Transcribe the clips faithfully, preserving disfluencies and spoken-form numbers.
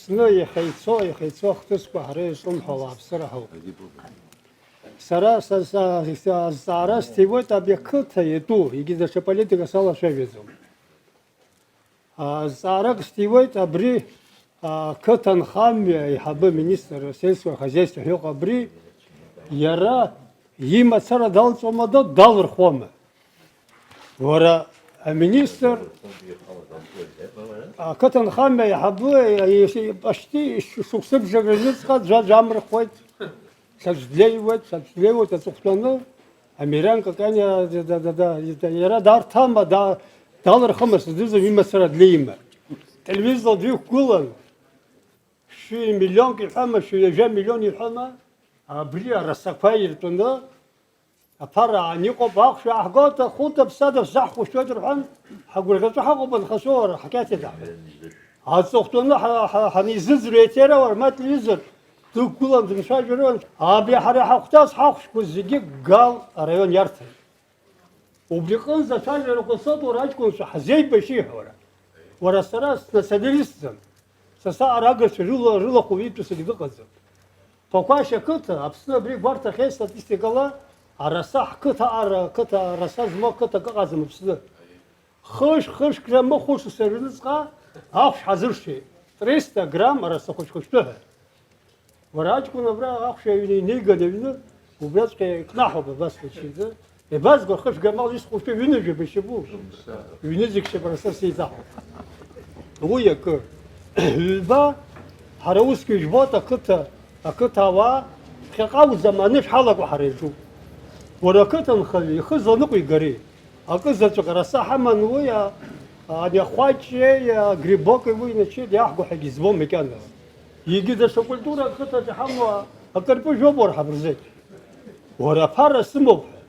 Зны иахьа ицо, иахьа ицо ахҭысқәа ҳара изҿлымҳауа ауааԥсыра ҳауп. Сара са, са, са, азҵаара сҭиуеит абри ақыҭа иатәу, егьи даҽа политика салацәажәаӡом. Азҵаарак сҭиуеит абри ақыҭа нхамҩа аиҳабы, министр сельского хозяйства ҳәа иҟоу абри, иара имацара далҵуама, да-, далырхуама? Уара, аминистр, ақыҭанхамҩа аиҳабы, почти шықәсыбжак рыҩныҵҟа ӡәаӡә амырхуеит, ҽаӡә длеиуеит, ҽаӡә длеиуеит аҵыхәтәаны, Амиран Каканиа, да, да, да, да, иара дарҭама, да-, далырхыма сыздырӡом, имацара длеима. Телевизор дҩықәгылан, шәи миллионк иҳәама, шәи ҩажәа миллион иҳәама, абри арасақәа иртәаны, Аԥара аан иҟоуп, ахәшә ааҳгоит, ахәыда-ԥсада шәзаҳхәышьҭуеит рҳәан, ҳагәырӷьаҵәа ҳаҟоуп анхацәоуара, ҳқьаҭ иадаҳҳәеит. Аҵыхәтәаны ҳа-, ҳа-, ҳанизыӡырҩ еиҭеира уармаҭ лҩызар, дықәгылан дымцәажәаруан, абри ҳара иҳахәҭаз ҳахәшәқәа зегьы Гал араион иарҭеит. Убри аҟынӡа ацәажәарақәа соуп, уара аҷкәынцәа, ҳазеибашьи ҳәа уара. Уара сара снационалистӡам. Са саҟара агырцәа рыла-, рылахәу иитәу сагьы дыҟаӡам. Ԥақәашь ақыҭа, Аԥсны абри гәарҭахьеит статистикала, араса ҳқыҭа, ара, қыҭа, араса змоу ақыҭак ыҟаӡам Аԥсны. Хышә, хышә грамм хәышықәса рыҩныҵҟа ахәшә ҳазыршеит. Триста грамм араса хәыҷ-хәыҷтәы ҳәа. Уара аҷкәын абра ахәшә аҩны инеиган аҩны, убраҵәҟьа икнаҳауп абас ачаҩӡа. Иабазго, хышә грамм ала исхәышәтәы ҩынҩажәа башьабу? Ҩнызқь шьапараса сеиҵаҳауп. Уи акы. Ҩба, ҳара усгьы ижәбоит ақыҭа, ақыҭа ауаа, ԥхьаҟа ауӡам анышә ҳалакуа ҳара иаҿуп. Уара ақыҭанхаҩы ихы зланыҟәигари? Акы заҵәык араса ҳаман уи, а, ани ахәаҷеи, а, Грибоки уи иначеит иаҳго ҳәагьы избом макьаназ. Егьи даҽа культурак қыҭаҿ иҳамоу акырпыжә ауп уара ҳабырзеиԥш. Уара аԥара сымоуп ҳәа.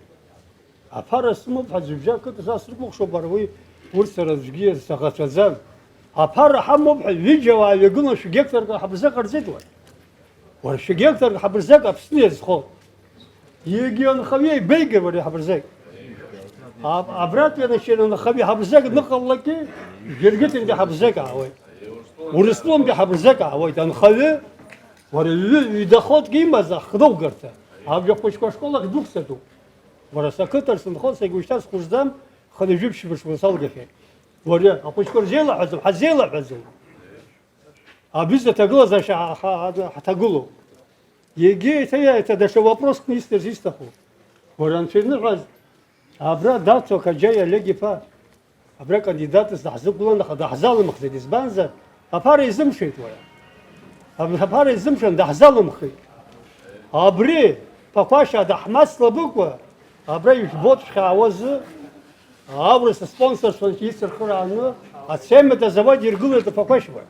Аԥара сымоуп ҳәа зыбжьа кыдыз срыкәыхшоуп, уара уи урҭ сара аӡәгьы саӷацәаӡам. Аԥара ҳамоуп ҳәа ҩыџьа уаа ҩагылан шәгеқьҭарк ҳабырза ҟарҵеит уара. Уара шәгеқьҭарк ҳабырзак Аԥсны иазхоит. Егьи анхаҩы еибеигар уара ҳабырзак. Аб-, абратәи анашьара анхаҩы ҳабырзак ныҟалалакгьы, жәыргьыҭынтәи ҳабырзак аауеит. Урыстәылантәи ҳабырзак аауеит. Анхаҩы, уара ҩы-, ҩ-, доходк имаз ахныҟәгарҭа. Абжа хәыҷқәа ашкол ахь дәықәҵатәуп. Уара сақыҭар сынхо, сагьушьҭа схәыжӡам, хынҩажәи ԥшьба шықәса салгахьеит. Уара ахәыҷқәа рзеилаҳәаӡом, ҳазеилаҳәаӡом. Абри зыҭагылазаашьа ҳа-, ҳа-, ҳаҭагылоуп. Егьи еиҭа, еиҭа даҽа вопроск исҭарц исҭаху. Уара анцәа иныҳәаз, абра Даҭо Қаџьаиа Олег-иԥа, абра кандидатс даҳзықәлан, аха даҳзалымхӡеит, избанзар, аԥара изымшеит уара. Аб-, аԥара изымшан, даҳзалымхит. Абри Ԥақәашь даҳмацлабыкәа, абра ижәбоит шәхьаауазы, аурыс спонсорство ицырхырааны ацемент азавод иргылеит Ԥақәашь уа.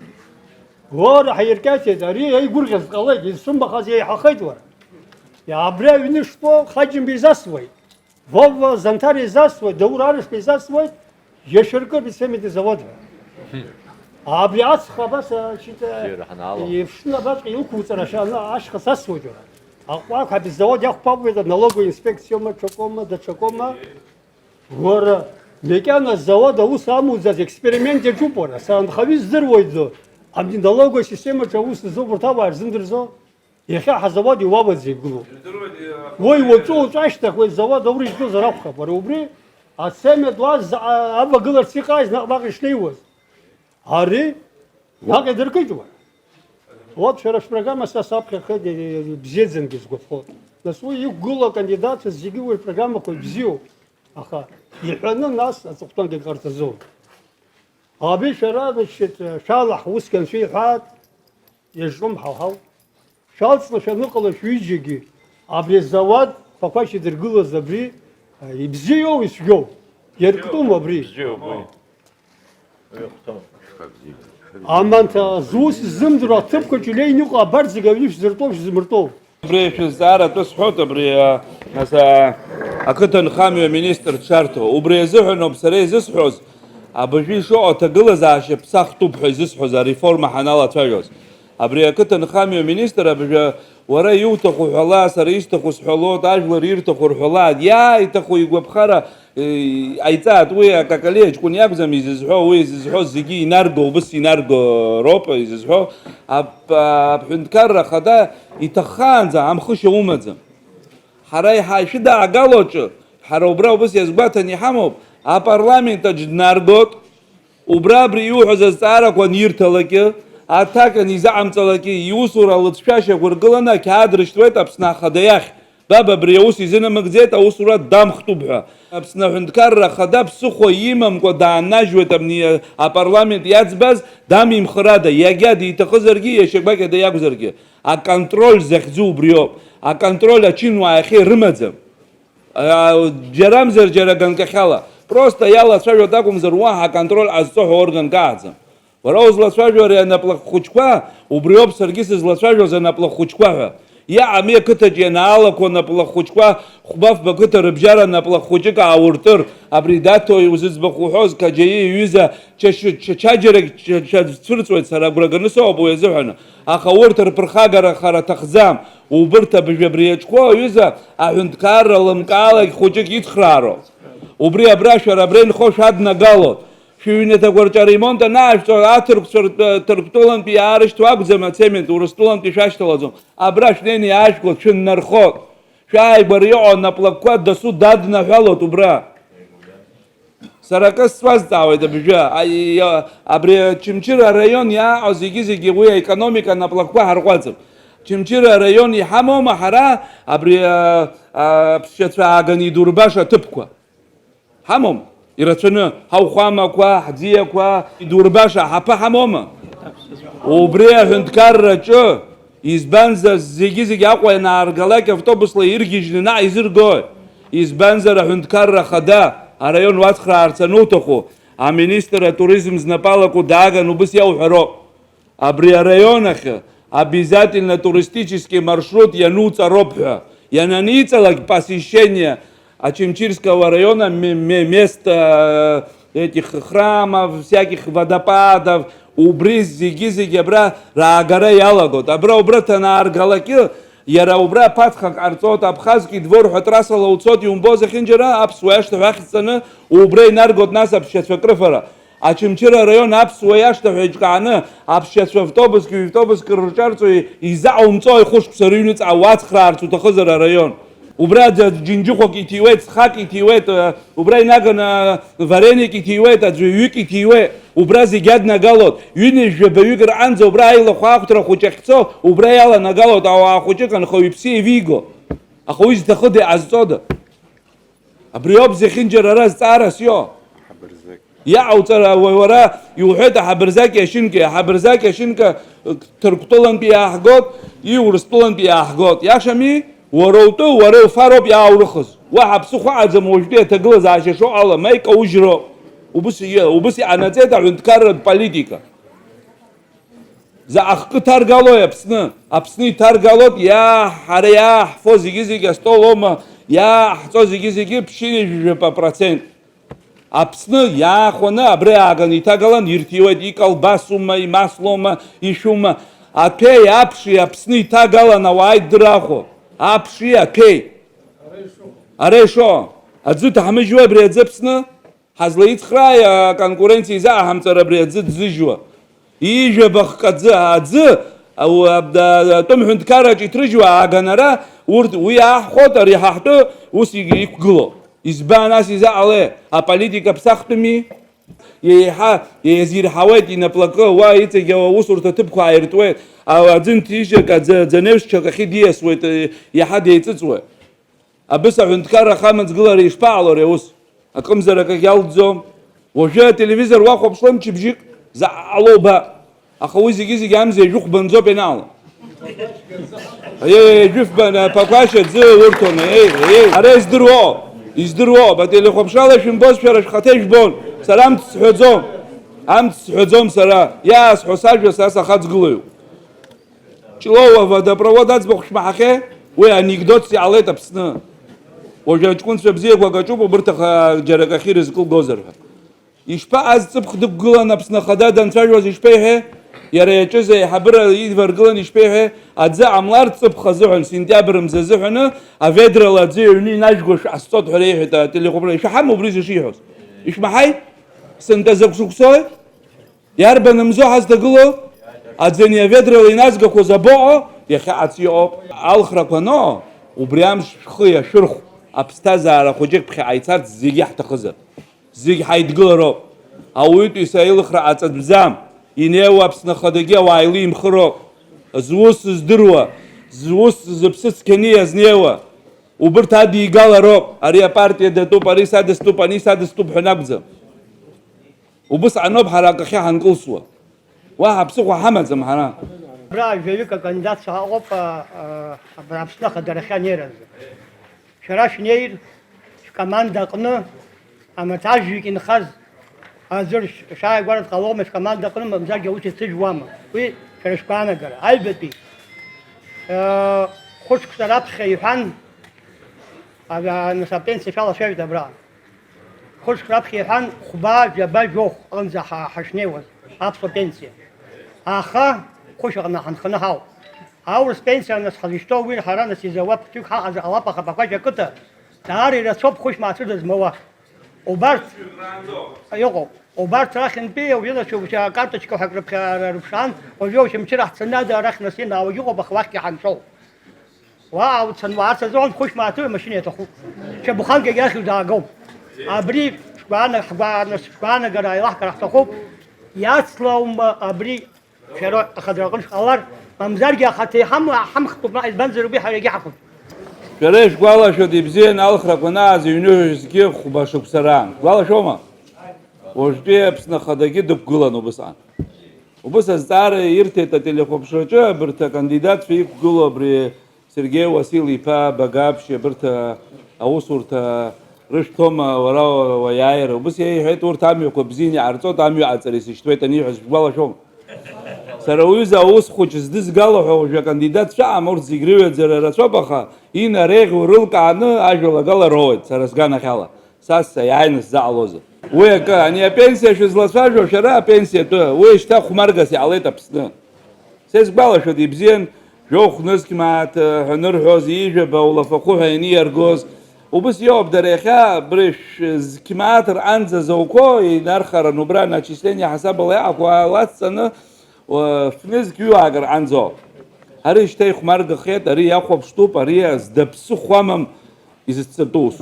Уара ҳаиркьаҭеит, ари еигәырӷьаз ҟалеит, изсымбахаз еиҳахеит уара. Абри аҩны шԥо Хаџьымба изасуеит, Вова Занҭар изасуеит, Даур Арышба изасуеит, Иашьыркы ацемент завод ҳәа. Абри аҵх абас, а, чита, Бзиара ҳанаало. Иеиԥшны абаҵәҟьа илқәуҵара шәаны ашьха сасуеит уара. Аҟәақҳәа абри завод иақәԥапуеит аналоговая инспекциоума, ҽакоума, даҽакоума. Уара, макьана завод аус амуӡаз експеримент иаҿуп уара, сара анхаҩы здыруеит зо, абни налоговая системаҿы аус зуп урҭ ауаа рзымдырӡо? Иахьа ҳазавод иуамаӡа игылоуп. Уи уаҵәы-уаҵәы ашьҭахь уи азавод аурыжьтәызар акәхап, уара убри ацемент уа за-, а-, авагыларц иҟаз наҟ-наҟ ишнеиуаз. Ари наҟ идыркит уара. Вот шәара шәпрограмма са саԥхьахеит, бзиаӡангьы сгәаԥхоит. Нас уи иқәгылоу акандидатцәа зегьы уи рпрограммақәа бзиоуп. Аха иҳәаны нас аҵыхәтәангьы ҟарҵаӡом. Абри шәара, значит, шәалаҳ усгьы анцәа иҳәаат, иазҿлымҳау ҳауп. Шәалҵны шәаныҟала шәҩыџьагьы абри азауад Ԥақәашь идыргылаз абри, ибзиоу ицәгьоу? Иарктәым абри. Бзиоуп уи. Аманҭа зус ззымдыруа аҭыԥқәаҿ илеины иҟоу абарҭ зегьы аҩны шәзыртәоу, шәзымыртәоу? Убри шәызҵаара атәы сҳәоит, абри, а, нас, а, ақыҭанхамҩа министр дшарҭо. Убри азыҳәаноуп сара изысҳәоз, абыржәы ишыҟоу аҭагылазаашьа ԥсахтәуп ҳәа изысҳәоз, ареформа ҳаналацәажәоз. Абри ақыҭанхамҩа министр абыржәы Уара иуҭаху ҳәала, сара исҭаху сҳәалоит, ажәлар ирҭаху рҳәалааит, иааиҭаху игәаԥхара, э, ҟаиҵааит, уи акакалеи аҷкәын иакәӡам изызҳәо, уи изызҳәо зегьы инарго, убыс инарго роуп изызҳәо, ап-, аҳәынҭқарра ахада иҭаххаанӡа амхышьа умаӡам. Ҳара иҳа-, ишәыдаагалоу аҿы, ҳара убра убыс иазгәаҭаны иҳамоуп, апарламент аҿы днаргот, убра абри иуҳәаз азҵаарақәа анирҭалакгьы, аҭак анизаҟамҵалакгьы, иусура алыҵшәашьақәа ргыланы ақьаад рышьҭуеит Аԥсны Ахада иахь. Баб абри аус изынамыгӡеит, аусура дамхтәуп ҳәа. Аԥсны Аҳәынҭқарра Ахада ԥсыхәа имамкәа дааннажьуеит абни апарламент иаӡбаз, дамимхарада, иагьа диҭахызаргьы, иашьа гәакьада иакәзаргьы. Аконтроль захьӡу убриоуп. Аконтроль ачынуаа иахьа ирымаӡам. А, џьарамзар џьара ганкахьала. Просто иалацәажәо акәымзар, уаҳа аконтроль ҟазҵо ҳәа орган каҳаӡам. Уара узлацәажәо ари анаплак хәыҷқәа, убриоуп саргьы сызлацәажәоз анаплак хәыҷқәа ҳәа. Иаами ақыҭаҿ ианаалақәо анаплак хәыҷқәа, хәба-фба қыҭа рыбжьара анаплак хәыҷык аауртыр, абри Даҭо узыӡбахә уҳәоз, Қаџьаиа иҩыза, чашьы-, ча-, чаџьарак ча-, ча-, цәырҵуеит, сара агәра ганы соуп уи азыҳәаны. Аха урҭ рԥырхагара хара аҭахӡам. Убырҭ абыжә абри иаҿқәоу аҩыза аҳәынҭқарра лымкаалак хәыҷык ицхраароуп. Убри абра шәара абра инхо шәаднагалоит. Шәыҩнаҭақәа рҿы аремонт анаашәҵо, аҭырқәцәа ртәы-, Ҭырқәтәылантәи иаарышьҭуа акәӡам ацемент, Урыстәылантәи шәашьҭалаӡом. Абра шәнеины иаашәкуа шәыннархот. Шәааигәара иҟоу анаплакқәа дасу даднаҳәалот убра. Сара акы сцәазҵаауеит абжьы. Аи-, иа-, абри Очамчыра араион иааҟоу зегьы-зегьы уи аекономика анаплакқәа ҳарҟәаҵып. Очамчыра араион иҳамоума ҳара абри, а, а, аԥсшьацәа ааганы идурбаша аҭыԥқәа? Ҳамоума? Ирацәаны, ҳаухәамақәа, ҳӡиақәа, идурбаша аҳаԥы ҳамоума? Убри аҳәынҭқарраҿы, избанзар, зегьы-зегьы Аҟәа ианааргалак автобусла иргьежьны наҟ изыргои? Избанзар, аҳәынҭқарра ахада араион уацхраарц ануҭаху, аминистр атуризм знапалаку дааган убыс иауҳәароуп. Абри араион ахь обязательно туристический маршрут иануҵароуп ҳәа, иананиҵалак посещение Очамчырского района ме-, ме-, место, э, этих храмов, всяких водопадов, убри зегьы-зегьы абра раагара иалагоит. Абра убра ҭанааргалакгьы, иара убра аԥацха ҟарҵоит, Абхазский двор ҳәа трассала уцоит, иумбо зехьынџьара аԥсуа иашҭа ҳәа ахьӡҵаны, убра инаргоит нас аԥсшьацәа акрыфара. Очамчыра араион аԥсуа иашҭа ҳәа иҿкааны, аԥсшьацәа автобуск, ҩ-автобуск рырҿарҵо изаҟаумҵои хәышықәса рыҩныҵҟа уацхраарц уҭахызар араион? Убра аӡә џьынџьыхәак иҭиуеит, ҵхак иҭиуеит, э, убра инаганы вареник иҭиуеит, аӡәы ҩык иҭиуеит, убра зегь аднагалоит, ҩынҩажәаба ҩык рҟанӡа убра аилахәа ахәҭра хәыҷ ахьцо, убра иаланагалоит, ауаа хәыҷык анхаҩ иԥсы еивиго. Аха уи зҭахыда, иҟазҵода? Абри ауп зехьынџьара ара зҵаарас ио. Ҳабырзак. Иаауҵара, уа-, уара иуҳәеит аҳабырзак иашьынка, аҳабырзак иашьынка, э, Ҭырқәтәылантәи иааҳгот, иурыстәылантәи иааҳгот. Иашами? Уара утәы, уара иуфароуп иааурыхыз. Уаҳа ԥсыхәа аӡам уажәтәи аҭагылазаашьа шыҟала, ма икаужьроуп. Убыс и-, убыс иҟанаҵеит аҳәынҭқарратә политика. Заҟа хкы ҭаргалои Аԥсны? Аԥсны иҭаргалоит иаа-, ҳара иааҳфо зегьы-зегьы астол оума, иааҳҵо зегьы-зегьы ԥшьынҩажәижәаба процент. Аԥсны иаахәаны абра иааганы иҭагалан ирҭиуеит, иколбасума, имаслоума, ишәума. Аҭәеи аԥши Аԥсны иҭагалан ауаа иддырахо. Аԥши аҭәеи. Ара ишо. Аӡы ҭаҳмыжьуеи абри аӡы Аԥсны? Ҳазлаицхрааи аконкуренциа изаҳамҵар абри аӡы ӡыжьуа? Ижәаба хк аӡы, аӡы, ау-, аб-, а-, атәым ҳәынҭқарраҿы иҭрыжьуа ааганара, урҭ уи ааҳхәоит, ари ҳа ҳтәы ус иг-, иқәгылоуп. Избан ас изаҟалеи? Аполитика ԥсахтәыми? Еиҳа еизирҳауеит, инаплакы, уа иҵегь аусурҭа ҭыԥқәа ааиртуеит, а-, аӡы нҭижьырк, аӡы, аӡы анеҩсчак ахьы диасуеит, е-, иаҳа деиҵыҵуеит. Абыс аҳәынҭқарра ахамыӡгылара ишԥаҟало ари аус? Акымзарак акгьы алҵӡом. Уажәы ателевизор уахәаԥшло мчыбжьык заҟа ҟало уба. Аха уи зегьы-зегьы амза ижәыхәбанӡоуп ианаало. Аиеи, жәыфбан, аԥақәашь аӡы урҭон, аиеи, аиеи. Ара издыруоу, издыруоу, ателехәаԥшрала шәымбоз шәара шәхаҭа ижәбон. Сара амц сҳәаӡом. Амц сҳәаӡом сара. Иаасҳәо сажәа са сахаҵгылаҩуп. Ҷлоуа водопровод аӡбахә шәмаҳахьеи? Уи анекдотс иҟалеит Аԥсны. Уажәы аҷкәынцәа бзиақәак аҿуп, убырҭ аха џьара акахьы ирызкылгозар ҳәа. Ишԥаҟаз, ҵыԥх дықәгылан Аԥсны Ахада данцәажәоз ишԥеиҳәеи? Иара иаҿыз аиҳабыра идваргылан ишԥеиҳәеи, аӡы ҟамлар, ҵыԥх азыҳәан, сентиабр мза азыҳәаны, аведрала аӡы аҩны инажәго шәҟасҵот ҳәа реиҳәеит ателехәаԥра. Ишәаҳама убри зышиҳәоз? Ишәмаҳаи? Сынтәа закә шықәсои? Иарбан мзоу ҳазҭагылоу? Аӡы ани аведрала иназгақәоз абоҟо? Иахьа аци ыҟоуп. Алхрақәа аноу, убри амш шәхы иашәырхә, аԥсҭазаара хәыҷык ԥхьаҟа ицарц зегьы ҳҭахызар. Зегь ҳаидгылароуп. Ауаҩытәыҩса аилыхра ҟаҵатәӡам. Инеиуа Аԥсны Ахадагьы ауаа илимхыроуп. Зус здыруа, зус зыԥсы цқьаны иазнеиуа, убырҭ адигалароуп. Ари апартиа датәуп, ари садыстәуп, ани садыстәуп ҳәа анакәӡам. Убысҟаноуп ҳара акахьы ҳанкылсуа. Уаҳа ԥсыхәа ҳамаӡам ҳара. Абра жәаҩык акандидатцәа ҳаҟоуп, а, а, абра Аԥсны Ахадарахьы анеиразы. Шәара шәнеир, шәкоманда аҟны амаҭәажәҩык инхаз аӡәыр шә-, шәааигәара дҟалома, шәкоманда аҟны, мамзаргьы аус иацәыжәуама? Уи шәара шәгәаанагара. Аҩбатәи, э, хәышықәса раԥхьа иҳәан, а, а, нас апенсиа шәалашәаҩт абра. Хәышықәса раԥхьа иҳәан, хәба, жәаба, жәохә аҟынӡа ҳа-, ҳашнеиуаз, аԥсуа пенсиа. Аха хәышә аҟны ҳанханы ҳауп. Аурыс пенсиа нас ҳазышьҭоу уи ҳара нас изауа ԥшьҩык ҳаҟазар ҟалап, аха Бақәаџь ақыҭа даара ирацәоуп хәышә мааҭ рыда змоуа. Убарҭ иҟоуп. Убарҭ рахьынтәи уҩызацәа акарточка ҳәа акрыԥхьара рыԥшаан, уажәы Очамчыра ҳцаны ада арахь нас инаауагь ыҟоуп, аха уахьгьы ҳанцәоуп. Уа ауцан уаарц азыҳәан хәышә мааҭ рыда машьына иаҭахуп. Шьабухангагь арахь иузаагом. Абри шәгәаана-, ҳгәаанас-, шәгәаанагара еилаҳкаар ҳҭахуп. Иацлаума абри шәара ахадара аҟны шәҟалар, мамзаргьы ахаҭа иҳамоу ҳамхтәуп, избанзар уи ҳара иагьаҳахәом. Шәара ишәгәалашәоит, ибзиан алхрақәа анаазыҩныҳәа зқьы хәба шықәса раан. Шәгәалашәома? Уажәтәи Аԥсны Ахадагьы дықәгылан убысҟан. Убыс азҵаара ирҭеит ателехәаԥшраҿы абарҭ акандидатцәа иқәгылоу абри Сергеи Уасил-иԥа Багаԥшь, абарҭ аусурҭа рышәҭома уара уаиааира? Убыс иеиҳәеит, урҭ амҩақәа бзианы иҟарҵоит, амҩа аҵара исышьҭуеит аниҳәаз шәгәалашәом? Сара уҩыза аус хәыҷ здызгало ҳәа уажәы акандидатцәа аҟам, урҭ зегь рыҩаӡара рацәоуп, аха инареиӷьу рылкааны ажәалагала роуеит, сара сганахьала. Са саиааины сзаҟалозар. Уи акы, ани апенсиа шәызлацәажәо, шәара апенсиатәы, уи шьҭа хәмаргас иҟалеит Аԥсны. Са исгәалашәоит, ибзиан, жәохә нызқь мааҭ, ҳәа анырҳәоз, ижәаба улафахәы ҳәа ианиаргоз. Убыс иоуп, дара иахьа абри шә-, зқь мааҭ рҟанӡа зауқәоу инархаран убра начисление ҳасабала иаҟақәоу лацҵаны, уа, фнызқь ҩуаак рҟанӡоуп. Ари шьҭа ихәмаргахеит, ари иахәаԥштәуп, ари зда ԥсыхәа амам изыццатәу ус.